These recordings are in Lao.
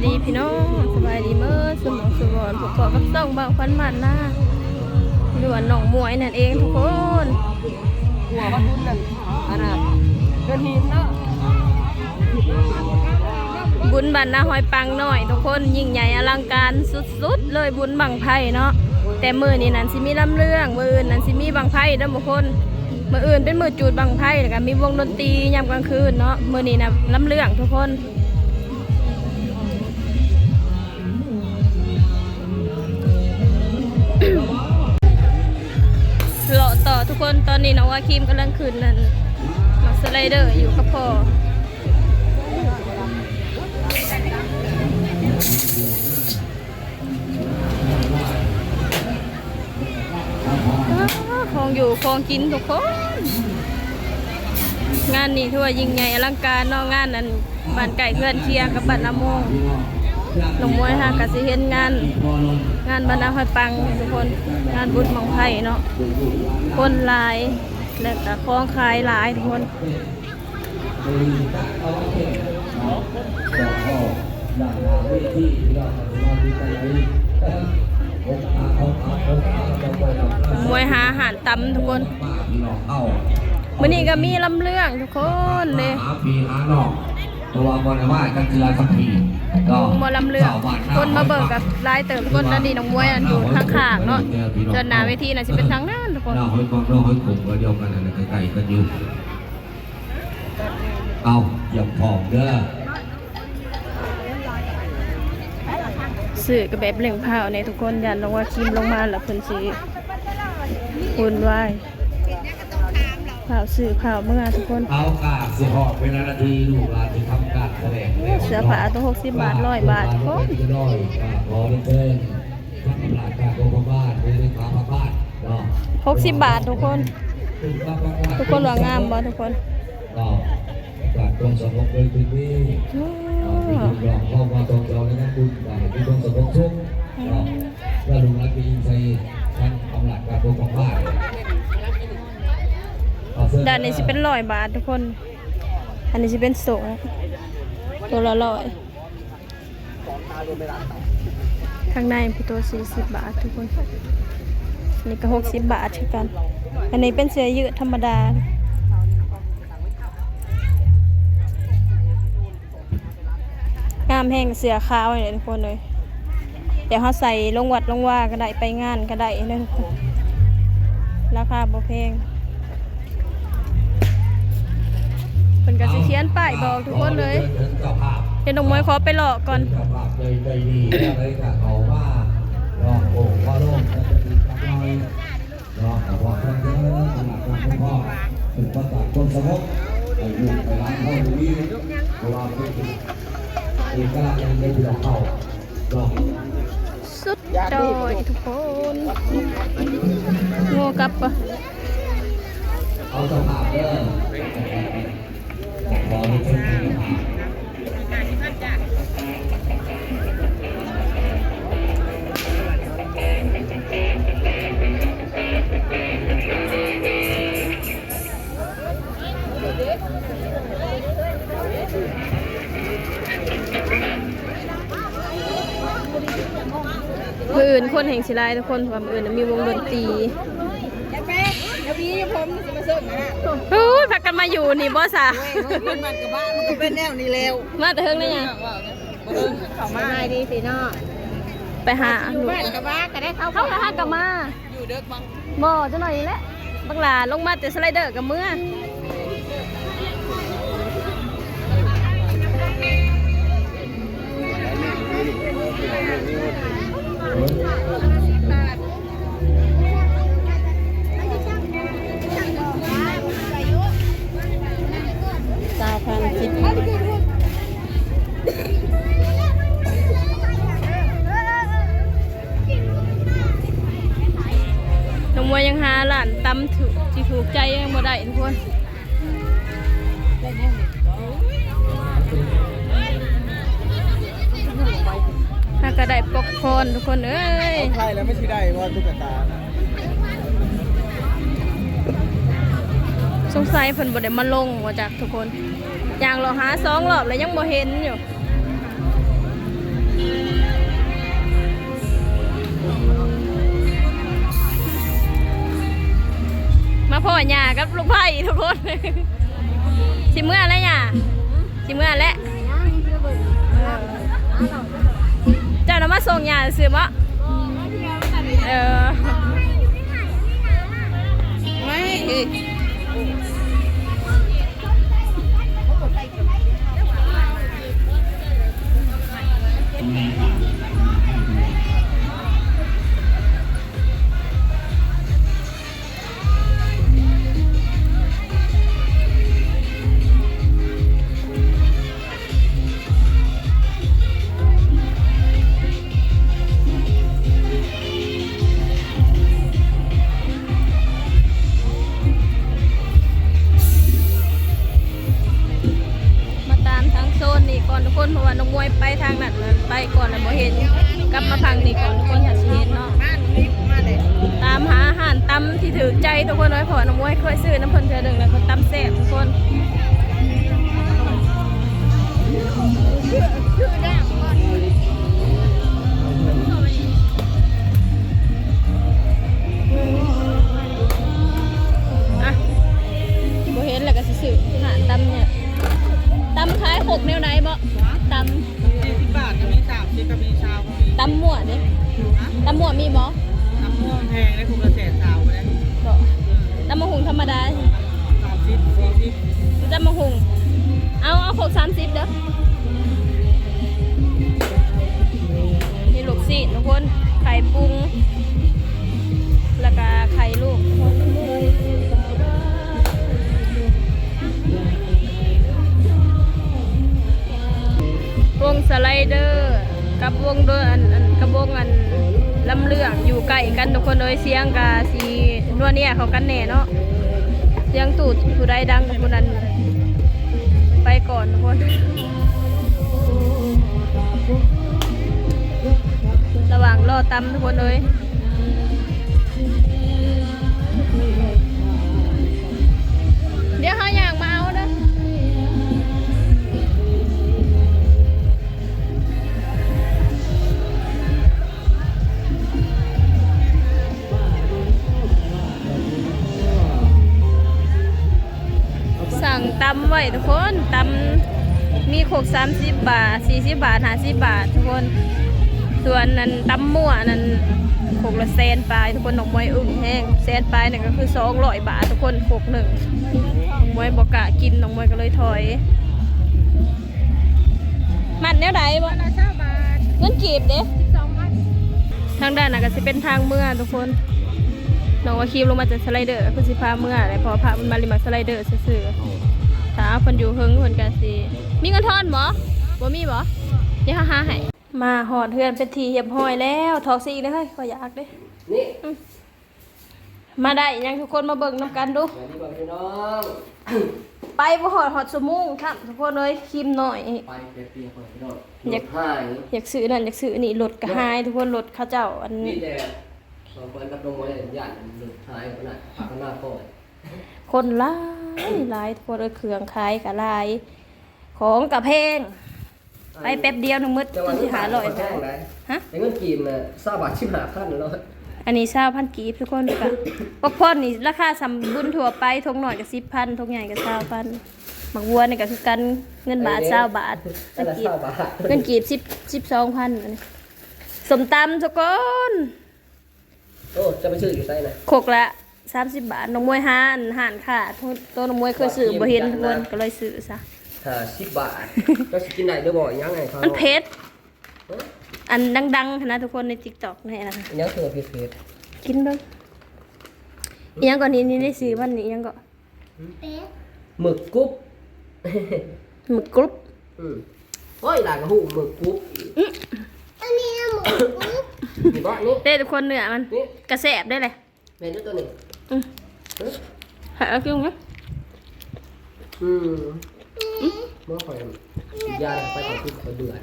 ດີພີ່ນ້ອງ ສະບາຍດີເໝິດສູ່ໝ່ອງສູ່ບ່ອນ ພົບພໍ້ກັບຊ່ອງບ່າວຂວັນບ້ານນາ ຫຼືວ່ານ້ອງໝວຍນັ້ນເອງທຸກຄົນ. ຫົວເຂົາທຶນນັ້ນ ອັນນັ້ນ ເຮືອນຫີນເນາະ. ບຸນບ້ານນາຮອຍປັງນ້ອຍທຸກຄົນ ຍິ່ງໃຫຍ່ອະລັງການສຸດໆເລີຍ ບຸນບັ້ງໄຟເນາະ. ແຕ່ມື້ນີ້ນັ້ນຊິມີລຳເລື່ອງ ມື້ອື່ນນັ້ນຊິມີບັ້ງໄຟເດີ້ທຸກຄົນ. ມື້ອື່ນເປັນມື້ຈູດບັ້ງໄຟ ແລ້ວກໍມີວົງດົນຕີຍາມກາງຄືນເນາະ. ມື້ນີ້ນະລຳເລື່ອງທຸກຄົນ. ເລາະຕໍ່ທຸກຄົນ ຕອນນີ້ນ້ອງວາຄິມກຳລັງຂຶ້ນນັ້ນ ໝາກສະໄລເດີຢູ່ກັບພໍ່. ຂອງຢູ່ຂອງກິນທຸກຄົນ ງານນີ້ຖືວ່າຍິ່ງໃຫຍ່ອະລັງການເນາະ. ງານອັນ ບ້ານໃກ້ເຮືອນຄຽງກັບບ້ານນາໂມງ ນ້ອງມວຍຫາກະຊິເຫັນງານ ງານບ້ານນາຮອຍປັງທຸກຄົນ ງານບຸນບັ້ງໄຟເນາະ. ຄົນຫຼາຍ ແລະກະຂອງຂາຍຫຼາຍທຸກຄົນ. ມວຍຫາອາຫານຕຳທຸກຄົນ. ມື້ນີ້ກໍມີລຳເລື່ອງທຸກຄົນເດ້ ຫາພີ່ຫານ້ອງ ເພາະວ່າບໍ່ໄດ້ມາຈັກເທື່ອສັກທີເນາະ ບໍ່ລຳເລື່ອງ. ຄົນມາເບິ່ງກໍຫຼາຍເຕີບທຸກຄົນ. ຕອນນີ້ນ້ອງມວຍອັນຢູ່ຂ້າງໆເນາະ ສ່ວນໜ້າເວທີໜ້າຊິເປັນທາງນັ້ນທຸກຄົນ. ເນາະ ຫ້ວຍກອງ ເນາະ ຫ້ວຍໂຂງ ກໍດຽວກັນ ໃກ້ໆກັນຢູ່. ເອົາ ຢ້ຽມພ້ອມເດີ້. ຊື້ກໍແບບເລັ່ງພ້າວແດ່ທຸກຄົນ ຢ້ານນ້ອງວາຄິມລົງມາແລ້ວເພິ່ນຊິວຸ່ນວາຍ. ພ້າວຊື້ພ້າວເມືອທຸກຄົນ. ເອົາ ກະຊິຮອດເວລານາທີລູກຫຼານຊິທຳການສະແດງແລ້ວ. ເສື້ອຜ້າຕົວຫົກສິບບາດ ຮ້ອຍບາດທຸກຄົນ. ຂໍເຊີນ ທາງອຳນາດການປົກຄອງບ້ານ ເລຂາພັກບ້ານເນາະ ຫົກສິບບາດທຸກຄົນ. ທຸກຄົນວ່າງາມບໍ່ທຸກຄົນ? ເນາະ ການຄວາມສະຫງົບເລີຍຄືນີ້ ໂອ້ ເນາະ ເປັນເລື່ອງຂອງຄວາມທ່ອງທ່ຽວ ແລະ ງານບຸນ ການມີຄວາມສະຫງົບສຸກເນາະ. ແລ້ວລູກຫຼານກໍອີງໃສ່ທາງອຳນາດການປົກຄອງບ້ານ. ດ້ານນີ້ຊິເປັນຮ້ອຍບາດທຸກຄົນ ອັນນີ້ຊິເປັນໂສ້ງ ໂຕລະຮ້ອຍ. ຂ້າງໃນຜູ້ໂຕສີ່ສິບບາດທຸກຄົນ ນີ້ກໍຫົກສິບບາດຄືກັນ. ອັນນີ້ເປັນເສື້ອຢືດທຳມະດາ ງາມແຮງເສື້ອຂາວນີ້ທຸກຄົນເອີຍ. ແຕ່ເຮົາໃສ່ລົງວັດລົງວາກໍໄດ້ ໄປງານກໍໄດ້ເນາະ ລາຄາບໍ່ແພງ. ເພິ່ນກໍຊິຂຽນປ້າຍບອກທຸກຄົນເລີຍ. ດຽວນ້ອງມວຍຂໍໄປເລາະກ່ອນ. ເຈົ້າພາບໃຈ ໃຈດີ ໄດ້ກະເຂົ້າມາ ເນາະ ໂອ້ ວ່າໂລກມັນຈະມີຈັກໜ້ອຍ ເນາະ ກໍຂໍເຊີນເດີ ຄະນະການປົກຄອງ ເປັນປະກາດຄວາມສະຫງົບ ໃຫ້ລູກໃຫ້ຫຼານເຮົາຢູ່ດີ ເພາະວ່າເປັນເອກະລາດໃນເລື່ອງເຮົາເນາະ. ສຸດຍອດທຸກຄົນ ໂງ່ກັບປະ? ເອົາເຈົ້າພາບເດີ ຂໍເຊີນເຈົ້າພາບ. ມື້ອື່ນຄົນແຮ່ງຊິຫຼາຍທຸກຄົນ ເພາະວ່າມື້ອື່ນມີວົງດົນຕີ. ໂອ້ຍ ພາກັນມາຢູ່ນີ້ບໍ່ຊະ? ໂອ້ຍ ມັນກະບ້າ ມັນກະເປັນແນວນີ້ແລ້ວ. ມາແຕ່ເທິງແລ້ວຫຍັງ? ເຂົ້າມາ ສະບາຍດີພີ່ນ້ອງ ໄປຫາ ຢູ່ບ້ານກະບ້າ ກະໄດ້ເຂົ້າ ເຂົ້າຫາກະມາ. ຢູ່ເດິກບໍ່? ບໍ່ ຈັກໜ້ອຍນີ້ແຫຼະ ບັກຫຼ້າລົງມາແຕ່ສະໄລເດີກະເມືອ. ຊາວພັນ ສິບພັນ. ນ້ອງມວຍຍັງຫາຮ້ານຕຳຖືກ ທີ່ຖືກໃຈຍັງບໍ່ໄດ້ທຸກຄົນ. ຫາກະໄດ້ປັອບຄອນທຸກຄົນເອີຍ. ເອົາໄຂ່ແລ້ວມັນຊິໄດ້ບໍ່ຕຸກກະຕານະ? ສົງໄສເພິ່ນບໍ່ໄດ້ມາລົງວ່າຈັກທຸກຄົນ. ຍ່າງເລາະຫາສອງລອບແລ້ວຍັງບໍ່ເຫັນຢູ່. ພໍ່ຍ່າກັບລູກໃພ້ທຸກຄົນ. ຊິເມືອແລ້ວຍ່າ ຊິເມືອແລ້ວ. ເຈົ້ານຳມາສົ່ງຍ່າຊື່ບໍ່? ເອີ. ມາຕາມທາງໂຊນນີ້ກ່ອນທຸກຄົນ ເພາະວ່ານ້ອງມວຍໄປທາງນັ້ນ ໄປກ່ອນແລ້ວບໍ່ເຫັນ ກັບມາທາງນີ້ກ່ອນທຸກຄົນ ຖ້າຊິເຫັນເນາະ. ຕາມຫາຮ້ານຕຳທີ່ຖືກໃຈທຸກຄົນເອີຍ ເພາະວ່ານ້ອງມວຍເຄີຍຊື້ນຳເພິ່ນເທື່ອໜຶ່ງແລ້ວ ເພິ່ນຕຳແຊບທຸກຄົນ. ອ່ະ ບໍ່ເຫັນແລ້ວກໍຊິຊື້ຮ້ານຕຳນີ້. ຕຳຂາຍຄົກແນວໃດບໍ່? ຕຳ ສີ່ສິບບາດກໍມີ ສາມສິບກໍມີ ຊາວກໍມີ. ຕຳໝວກເດ້? ຮະ? ຕຳໝວກມີບໍ່? ຕຳໝວກແພງເດ້ ຄົກລະແສນຊາວເດ້. ບໍ່. ຕຳໝາກຫຸ່ງທຳມະດາ ສາມສິບ ສີ່ສິບ. ຕຳໝາກຫຸ່ງ ເອົາ ເອົາຄົກສາມສິບເດີ້. ມີລູກຊີ້ນທຸກຄົນ ໄຂ່ປຸງ ແລ້ວກະໄຂ່ລູກທຸກຄົນ. ວົງສະໄລເດີກັບວົງໂດ ອັນ ອັນ ກັບວົງ ອັນ ລຳເລື່ອງຢູ່ໃກ້ກັນທຸກຄົນເອີຍ ສຽງກະຊິນົວເນຍເຂົ້າກັນແດ່ເນາະ. ສຽງຕູດຜູ້ໃດດັງກວ່າຜູ້ນັ້ນໄປກ່ອນທຸກຄົນ. ລະຫວ່າງລໍຕຳທຸກຄົນເອີຍ. ດຽວເຮົາຍ່າງມາເອົາເດີ. ສັ່ງຕຳໄວ້ທຸກຄົນ ຕຳມີຄົກສາມສິບບາດ ສີ່ສິບບາດ ຫ້າສິບບາດທຸກຄົນ. ສ່ວນອັນຕຳໝວກນັ້ນ ຄົກລະແສນປາຍທຸກຄົນ ນ້ອງມວຍອຶ້ງແຮງ ແສນປາຍນັ້ນກໍຄືສອງຮ້ອຍບາດທຸກຄົນ ຄົກໜຶ່ງ. ນ້ອງມວຍບໍ່ກ້າກິນ ນ້ອງມວຍກໍເລີຍຖອຍ. ມັດແນວໃດບໍ່? ມັດລະຊາວບາດ. ເງິນກີບເດ້? ສິບສອງພັນ. ທາງດ້ານນັ້ນກໍຊິເປັນທາງເມືອທຸກຄົນ. ນ້ອງວ່າຂີ່ລົງມາຈາກສະໄລເດີ ຄືຊິພາເມືອແຫຼະ ເພາະວ່າພາເພິ່ນມາຫຼິ້ນມາສະໄລເດີຊື່ໆ. ຖ້າເພິ່ນຢູ່ເທິງເພິ່ນກໍຊິ ມີເງິນທອນບໍ່? ບໍ່ມີບໍ່? ດຽວເຮົາຫາໃຫ້. ມາຮອດເຮືອນເປັນທີ່ຮຽບຮ້ອຍແລ້ວ. ຖອກຊິອີກເດີເຮີ້ຍ ຂ້ອຍຢາກເດ້. ນີ້ ອືມ ມາໄດ້ຫຍັງທຸກຄົນມາເບິ່ງນຳກັນດູ. ສະບາຍດີບໍ່ພີ່ນ້ອງ? ໄປບໍ່ຮອດ ຮອດຊົ່ວໂມງຊ້ຳທຸກຄົນເອີຍ ຄີມນ້ອຍ. ໄປແປັບດຽວພີ່ນ້ອງ ຢາກ ລົດຫາຍ ຢາກຊື້ນັ້ນຢາກຊື້ນີ້ ລົດກໍຫາຍທຸກຄົນ. ລົດເຂົາເຈົ້າອັນ ມີແຕ່ສອງຄົນກັບນ້ອງມວຍ ຢ້ານລົດຫາຍ ພາກັນມາກ່ອນ. ຄົນຫຼາຍຫຼາຍທຸກຄົນເອີຍ ເຄື່ອງຂາຍກໍຫຼາຍ ຂອງກໍແພງ. ໄປແປັບດຽວໜຶ່ງໝົດ ແຕ່ວ່າເງິນບາດຂ້ອຍແພງໃດ໋. ຮະ? ແຕ່ເງິນກີບນະ ຊາວບາດ ສິບຫ້າພັນແລ້ວ. ອັນນີ້ຊາວພັນກີບທຸກຄົນ. ກະ ປັກພອນນີ້ລາຄາສ່ຳບຸນທົ່ວໄປ ຖົງນ້ອຍກໍສິບພັນ ຖົງໃຫຍ່ກໍຊາວພັນ. ໝາກບົວນີ້ກໍຄືກັນ ເງິນບາດ ເອີ ຊາວບາດ ອັນລະຊາວບາດ ເງິນກີບສິບ ສິບສອງພັນ. ອັນນີ້ ສົ້ມຕຳທຸກຄົນ. ໂອ້ ຈະໄປຊື້ຢູ່ໃສນະ? ຄົກລະສາມສິບບາດ. ນ້ອງມວຍຫາ ຮ້ານຄ້າ ໂຕນ້ອງມວຍເຄີຍຊື້ບໍ່ເຫັນທຸກຄົນ ກໍເລີຍຊື້ຊະ. ຫ້າສິບບາດ ເຈົ້າຊິກິນໄດ້ຫຼືບໍ່? ຫຍັງໃຫ້ເຂົາ ມັນເຜັດ. ເອີ ອັນດັງໆຫັ້ນນະທຸກຄົນ ໃນຕິກຕັອກນີ້ນະ. ຫຍັງຄືວ່າເຜັດໆ? ກິນເບິ່ງ. ອີຫຍັງກໍນີ້ ນີ້ ນີ້ ຊື່ມັນນີ້ຫຍັງກໍ? ໝຶກກຸບ ໝຶກກຸບ. ອືມ ໂອ້ຍ ຫຼານກໍຮູ້ໝຶກກຸບ. ອືມ ອັນນີ້ນະໝຶກກຸບ. ນີ້ບໍ່ ນີ້ ເດ້ທຸກຄົນ ເນື້ອມັນ ນີ້ ກະແຊບເດ້ແຫຼະ. ແມ່ນຢູ່ຕົວນີ້. ອືມ ເອີ ໃຫ້ເອົາກິນນະ. ອືມ ບໍ່ ຂ້ອຍຢາກໄປ ຂ້ອຍກິນ ຂ້ອຍເບື່ອ. ຮະ?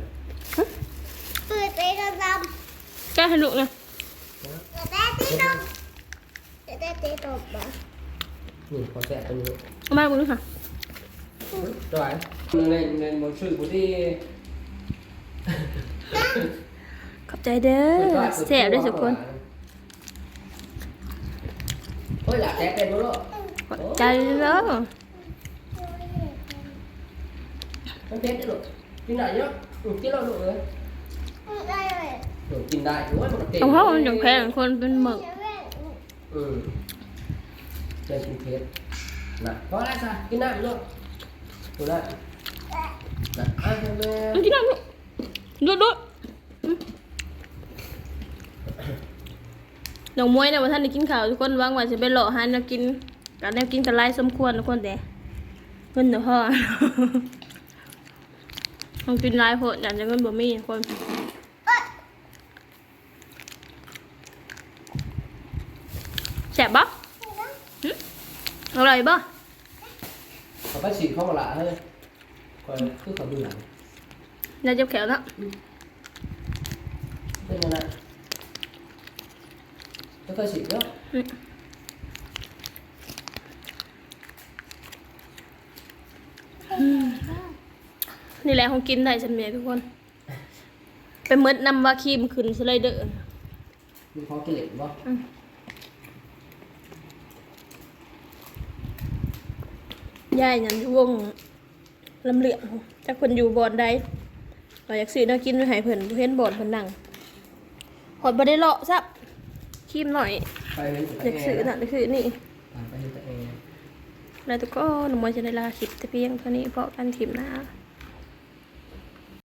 ເປີດໄປກໍດຳ ແກະໃຫ້ລູກນະ. ແຕ່ທີ່ຕ້ອງ ແຕ່ທີ່ຕ້ອງບໍ່ ນີ້ ຂໍແຊະຕົວນີ້ ເອົາມາເບິ່ງດູຫາ. ຈອຍ ເງິນ ເງິນບໍ່ຊື້ບໍ່ດີ. ຂອບໃຈເດີ ແຊບເດີທຸກຄົນ. ໂອ້ຍ ຫຼາແຕະເປັນບໍ່ເນາະ. ຂອບໃຈເດີ. ມັນເຜັດເດ້ລູກ ກິນໄດ້ຢູ່. ອືມ ກິນແລ້ວລູກເອີຍ. ອືມ ກິນໄດ້. ໂອ້ຍ ມັນກໍເຕັມ. ໂອ້ໂຫ ມັນຈັ່ງແພງ ຄົນເປັນເມິກ. ອືມ ແຕ່ກິນເຜັດນະ. ພໍແລ້ວຊະ ກິນນ້ຳລູກ. ກິນນ້ຳນະ. ອ່ະ ກິນນ້ຳລູກ. ດູດໆ. ອືມ ນ້ອງມວຍນະ ບໍ່ທັນໄດ້ກິນເຂົ້າ ທຸກຄົນ. ຫວັງວ່າຊິໄປເລາະຫາແນວກິນ ກະແນວກິນກະຫຼາຍສົມຄວນ ທຸກຄົນ ແຕ່ເງິນບໍ່ພໍ. ຕ້ອງກິນຫຼາຍໂພດ ຢ້ານແຕ່ເງິນບໍ່ມີ ທຸກຄົນ. ແຊບບໍ່? ຫຶ? ອະລ່ອຍບໍ່? ເອົາໄປສີຂອງຫຼ້າເຮີ້ຍ. ຂ້ອຍຄືເຂົາເບື່ອ ແນວເຈັບແຂວເນາະ. ອືມ ເປັນຫຍັງນະ? ບໍ່ຄ່ອຍສີເນາະ. ອືມ ອືມ ນີ້ແຫຼະ ຂອງກິນໄດ້ຊ່ຳນີ້ ທຸກຄົນ. ໄປໝົດນຳວ່າຄຣີມຂຶ້ນສະໄລເດີ. ມີຂອງກິນເຫຼັ້ນບໍ່? ອືມ ຍາຍນັ້ນຢູ່ວົງລຳເລື່ອງ ຈັກເພິ່ນຢູ່ບ່ອນໃດ. ວ່າຢາກຊື້ແນວກິນໄວ້ໃຫ້ເພິ່ນ ບໍ່ເຫັນບ່ອນເພິ່ນນັ່ງ ຮອດບໍ່ໄດ້ເລາະຊ້ຳ. ຄຣີມໜ້ອຍ ໄປເຫັນແຕ່ ຢາກຊື້ນັ້ນຊື້ນີ້. ໄປເຫັນແຕ່ແອ. ແລ້ວທຸກຄົນ ນ້ອງມວຍຈະໄດ້ລາຄລິບແຕ່ພຽງເທົ່ານີ້ ພໍ້ກັນຄລິບໜ້າ.